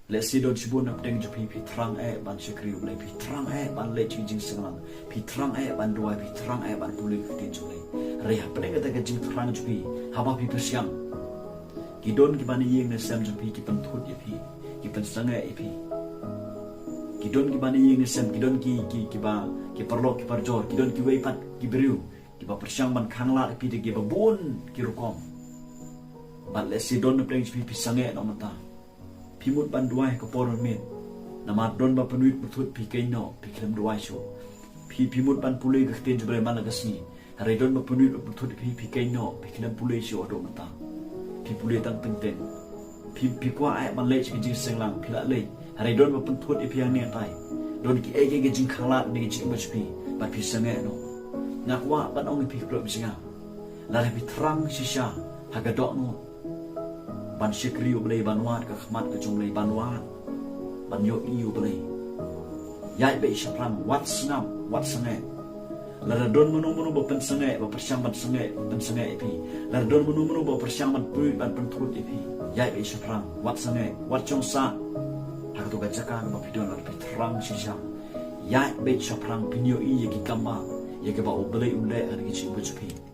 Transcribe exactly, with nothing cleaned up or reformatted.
Lehse don shibun hapdeng jong phi, phi thrang eh ban shakri U Blei, phi thrang eh ban leh jingïaseng lang, phi thrang eh ban duwai, phi thrang eh ban pule ka ktien jong U Blei. Hynrei hapdeng kata ka jingthrang jong phi, haba phi pyrshang, ki don kiba na ïing na sem jong phi ki pynthut ïa phi, ki pynsangeh ïa phi. Ki don kiba na ïing na sem, ki don ki, ki, kiba, ki paralok, ki parajor, ki don kiwei pat ki briew kiba pyrshang ban khanglad ïa phi da kiba bun ki rukom. Bad lehse don hapdeng jong phi, phi sangeh noh mynta. Phi mut ban duwai ha ka por mynmiet. Namar don ba pynwit pynthut, phi keiñ noh, phi khlem duwai shuh. Phi, phi mut ban pule ka ktien jong U Blei man la ka sngi. Hynrei don ba pynwit pynthut ïa phi, phi keiñ noh, phi khlem pule shuh haduh mynta. Phi pule tang teng teng. Phi, phi kwah eh ban leh ka jingïaseng lang, phi la leh. Hynrei don ba pynthut ïa phi hangne hantai. Don kiei kiei ki jingkhanglad ne ki jingmut jong phi, bad phi sangeh noh. Nga kwah ban ong ïa phi, ko para bangeit, lada phi thrang shisha ha ka dohnud ban shakri U Blei, ban wad ka khmat ka jong U Blei, ban wad, ban ïohi U Blei, ïaid beit shaphrang, wat sngap, wat sangeh. Lada don mano mano ba pynsangeh, ba pyrshang ban sangeh, pynsangeh ïa phi. Lada don mano mano ba pyrshang ban pynwit, ban pynthut ïa phi, ïaid beit shaphrang, wat sangeh, wat shong sah ha kato ka jaka kaba phi don. Lada phi thrang shisha, ïaid beit shaphrang, phin ïohi ïa ki kam ba, ïa kiba U Blei un leh ha ki jingmut jong phi.